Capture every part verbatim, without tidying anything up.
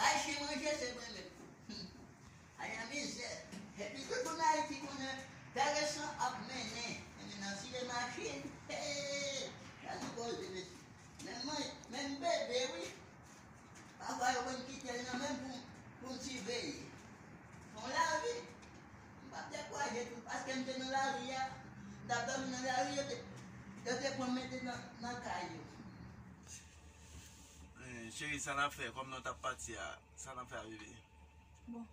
Ayisyen manje se mwen menm. Ay, nan mizè. Epi tout moun Ayiti konnen Pè Resan ap mennen. Mennen nan zile machin. Hey! Gade koze, mesye. Menm mwen, menm bebe, wi. Pafwa yo konn kite l nan men pou, pou m siveye. Se yon lavi. M p ap dekouraje tou, paske m te nan lari a. M t ap dòmi nan lari, yo te, yo te pran m mete nan, nan kay yo. Eh, cheri, sa n ap fè? Kòm nou t ap pati a, sa n ap fè a, bebe? Bon.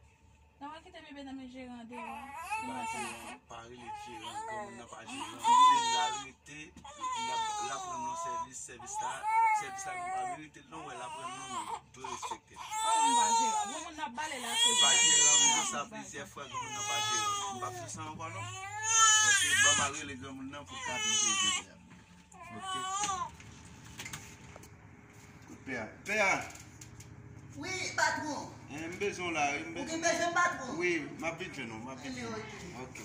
N a pral kite bebe nan men jeran deyò a. Pa jeran, pa rele jeran, granmoun nan pa jeran. Se la l rete, l ap, l ap rann nou sèvis, sèvis la, sèvis la nou pa merite l non, wè l ap rann nou, nou dwe respekte l. Kòman m pa jeran? Granmoun nan ap bale la. Se pa jeran, m di sa plizyè fwa, granmoun nan pa jeran. M p ap di sa ankò non. Ok, ban m al rele granmoun nan pou l ka vin jere bebe a. Ok. Pè a. Pè a. Wi, patwon. Eh, m bezwen w la, wi, m bezwen. Ou gen bezwen, patwon? Wi, m ap vin jwenn ou, m ap vin jwenn ou. Ok.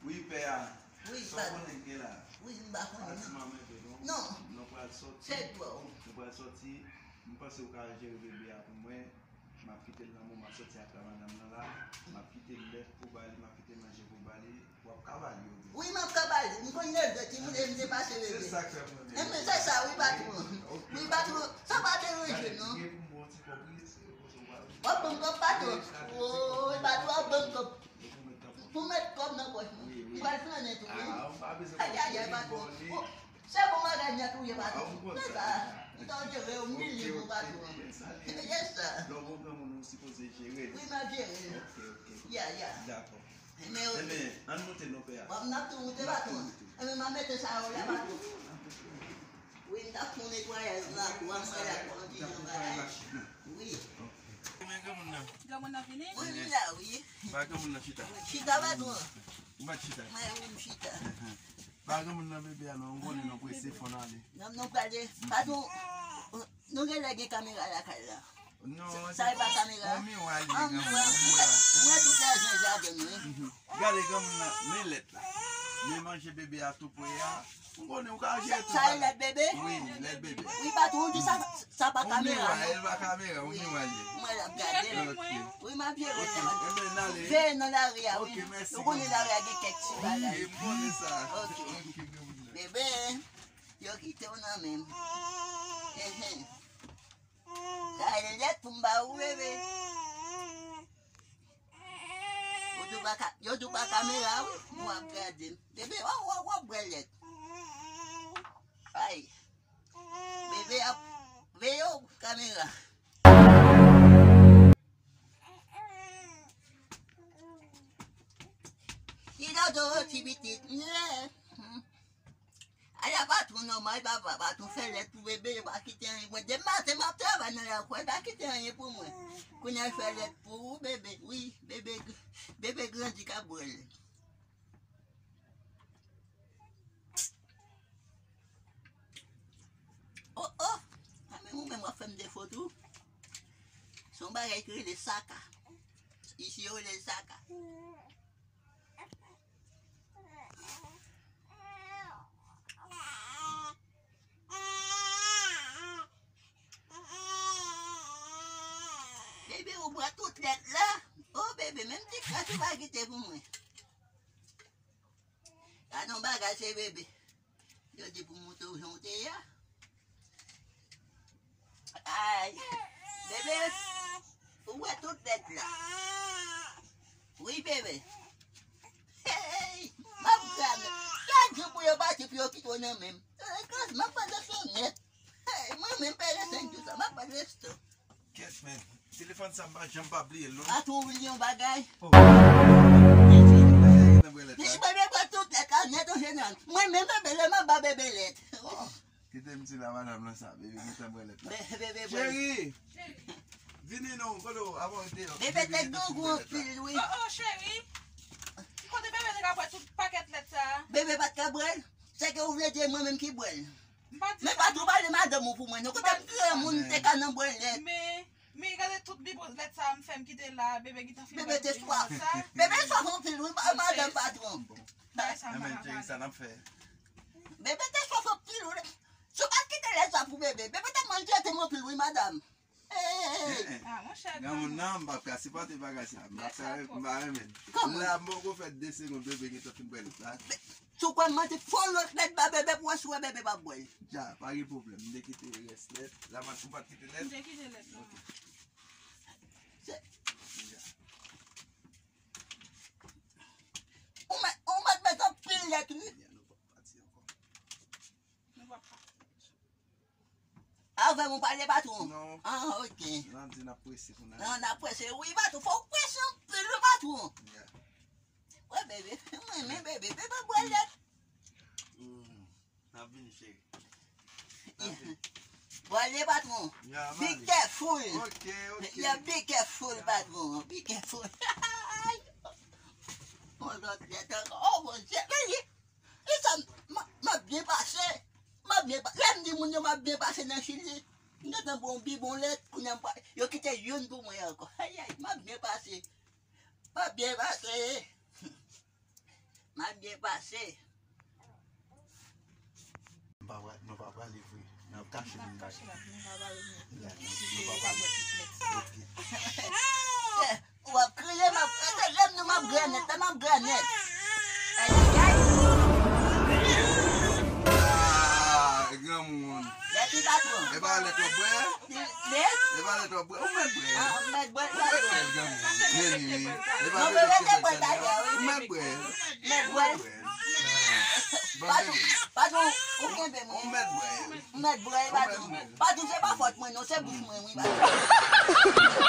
Wi, pè a. Wi, patwon. Sa w konnen k gen la? Wi, m pa konnen non. Pa di manman non. Non. Nou pral sòti. Se dwa w. Nou pral sòti. M panse w ka jere bebe a pou mwen. M ap kite l nan men w, m ap sòti ak madanm nan la. M ap kite lèt pou ba li, m ap kite manje pou ba li. W ap ka ba li, oubyen? Wi, m ap ka ba li. M konn leve timoun e m te pase bebe. Se sa k fè m renmen. Enben, se sa, wi, patwon. Ok. Wi, patwon. Sa pa deranje, non. Gade, gen pou m ba w ti kòb, wi, se konsa w pale. W ap ban m kòb, patwon. Woy, patwon, w ap ban m kòb. Pou m met kòb nan pòch mwen. Wi, wi. M pral flannen tou, wi. Ah, ou pa bezwen. Ayayay, patwon. Se bon bagay nèt ou ye, patwon. Se sa. M ta jere yon milyon pou patwon. Yes, sir. Lè w gon granmoun, ou sipoze jere l. Wi, m ap jere l. Ok, ok. Ya, ya. Dakò. Enben, ann moute non, pè a. Bon, n ap tou moute, patwon. Enben, m ap mete sa yo la, patwon. Wi, m t ap fè yon netwayaj lakou a, m wè lakou an ki jan bagay. Wi. Men granmoun nan. Granmoun nan vini? Wi, li la, wi. Ba granmoun nan chita. Chita, patwon. Ou mèt chita. Mwen, wi, m chita. Ba granmoun nan bebe a non, m konnen nou prese, fò n ale. Non, nou prale. Patwon, nou genlè gen kamera lakay la. Non, sa e pa kamera. Yon miwa l ye, granmoun, yon miwa. Mwen tout lajan jaden mwen. Gade granmoun nan, men lèt la. Men manje bebe a tou pre a. M konnen ou ka jere tout bagay. Sa e lèt bebe? Wi, lèt bebe. Wi, patwon, di sa, sa pa kamera non. Yon miwa, e pa kamera, yon miwa l ye. Mwen l ap gade. Ok. Wi, m ap jere l. Ok, enben n ale. Veye nan lari a, wi. Ok, mèsi. Nou konnen lari a gen kèk ti bagay. Ok, m konnen sa. Ok. Ok, granmoun nan. Bebe, yo kite w nan men m. Enhen. Sa e lèt pou m ba ou, bebe. Yo di w pa ka, yo di w pa kamera, wi. Mwen ap gade m. Bebe, w ap, w ap, w ap bwè lèt. Ay. Bebe ap veye w kamera. Li la do ti pitit. Lè. Ala patwon nòmal, papa, patwon fè lèt pou bebe, yo pa kite anyen. Mwen, demen maten, m ap travay nan lakou a, yo pa kite anyen pou mwen. Kounye a, l fè lèt pou ou, bebe. Wi, bebe, bebe grandi k ap bwè lèt. Oh, oh! A, men ou menm w ap fè m defo tou. Se yon bagay ki rele saka. Isi, yo rele l saka. Bebe, ou bwè tout lèt la. Oh, bebe, menm ti kras ou pa kite pou mwen. Gade yon bagay, se bebe. Yo di pou montre w jan w te ye a. Ay, bebe, ou bwè tout lèt la. Wi, bebe. Hey, m ap gade. Kèk jou pou yo pati, pou yo kite w nan men m. Kras, m ap pale sou nèt. Hey, mwen menm, pere senk jou sa, m ap pale sou. Kèt, men. Telefòn sa, m pa janm pa bliye l, non. Patwon, ou bliye yon bagay? Oh. Bebe bwè tout lèt la, nèt an jeneral. Mwen menm, bebe, lè m ap ba bebe lèt. Oh. Kite m di la, madanm lan sa, bebe gentan bwè lèt la. Be-, bebe bwè. Cheri! Vini non, kote w, avan w te. Bebe te grangou anpil, wi. Oh, oh, cheri. Ki kote bebe te ka bwè tout pakèt lèt sa? Bebe pa t ka bwè l. Se ke ou vle di e mwen menm ki bwè l. M pa di sa. Men pa twò pale madanm ou pou mwen, non. Kote m granmoun te ka nan bwè lèt. Men, men gade tout bibo lèt sa a m fè m kite la, bebe gentan fin bwè tout bibo lèt sa. Bebe te swaf anpil, wi, madanm patwon. Bagay sa m pa ka pale. Sa n ap fè. Bebe te swaf anpil, wi. Si w pa t kite lèt sa pou bebe, bebe t ap Madanm. Hey! Granmoun nan, m p ap ka sipòte bagay sa. M p ap ka, m pa renmen. Kòman? La, m poko fè de segonn, bebe gentan fin pran lèt la. Sou kwè m manti, fon lòt lèt ba bebe pou wè si w wè bebe p ap bwè l. Ja, pa gen pwoblèm. M te kite rès lèt. La, m pa t kite lèt. M te kite lèt la. Ja. Ou mèt, ou mèt met anpil lèt, wi. Ya, nou p ap pati ankò. Nou p ap pati. Avè m ou pale, patwon? Non. Ah, ok. Nan di n ap prese pou n ale. Non, n ap prese. Wi, patwon, fò w prese anpil, wi, patwon. Ya. Wè, bebe, mwen, men bebe, bebe, bwè lèt. Mm. N ap vini, cheri. Bwè lèt, patwon. Ya, m Be ale. Careful. Ok, ok. Yeah, be careful, patwon. Be careful. Fon lòt lèt ankò. Oh, mon Dieu, men li, li sa, m, m ap byen pase. M ap byen pa-, lè m di moun yo m ap byen pase nan Chili, m gentan bon bi bon lèt, kounye a m pa, yo kite youn pou mwen ankò. Ayay, m ap byen pase. M ap byen pase. M ap byen pase. Nou pa pral, nou pa prale vre. N ap kache nou. Kache la, nou pa pale nou. Ya, nou, nou pa prale. Ok. Eh, w ap kriye, m ap, lè m di m ap grènèt, lè m ap grènèt. Ayayay. Ah, granmoun. Lèt li, patwon. E pa lèt w ap bwè? Lèt? E pa lèt w ap bwè? Ou mèt bwè. Ah, m mèt bwè, Ou mèt bwè, patwon. granmoun. Men li, men li. E pa Non, bebe bebe ki te fè bwè sa. talè, wi. Ou mèt bwè. Mèt bwè. Bwè. Ban Patwon, bebe. patwon, ou kenbe Ou mwen. mèt bwè. M mèt bwè, patwon. Patwon, se pa fòt mwen, non, se bouch mwen, wi, patwon.